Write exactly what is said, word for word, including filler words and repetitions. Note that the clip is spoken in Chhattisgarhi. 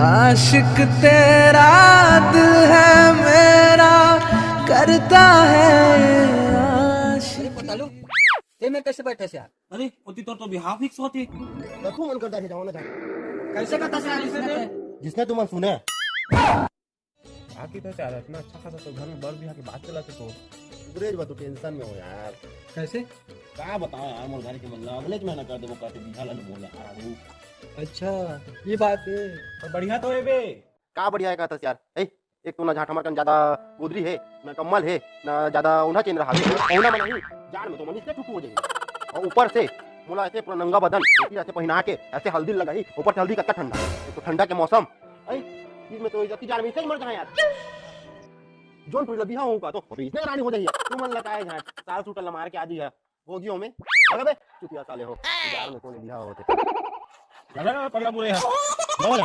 आशिक तेरा दिल है मेरा, करता है आशिक। अरे पतालू, ते में कैसे बैठे से यार? अरे ओती तोर तो बिहाव फिक्स होती। तो तू मन करता है जाओ ना जाओ। कैसे करता से यार इसने? जिसने तुमन सुने। आकी तो यार इतना अच्छा खासा तो घर में बर बिहा के बात चला तो। अंग्रेज बा तो टेंशन में हो यार। कैसे? का बताओ यार, मोर घर के मतलब अगले महीना कर देबो कहते बिहा ला बोला यार। अच्छा, ये बात है। और बढ़िया तो है बे। का बढ़िया है कहता यार? ए, एक तो ना झाट हमर कन ज्यादा गोदरी है, ना कम्बल है, ना ज्यादा ओढ़ा चेन रहा है। ओढ़ा बना ही जाड़ में तो मनुष्य टुटू हो जाएगी। और ऊपर से मोला ऐसे पूरा नंगा बदन, ऐसे, ऐसे पहना के ऐसे हल्दी लगाई, ऊपर से हल्दी कतका ठंडा, एक तो ठंडा के मौसम। आई, इसमें तो इज्जत जाड़ में इसे ही मर जाए यार। जौन टुरी ला बिहा होऊं का तो, तो इसने रानी हो जाइए। तू मन लगाए झाट, साल सूट ला मार के आदि है। भोगियों में। अरे बे, चुतिया साले हो। जाड़ में कौन बिहा होते? अरे पगला पूरे यहाँ। बाबा जा।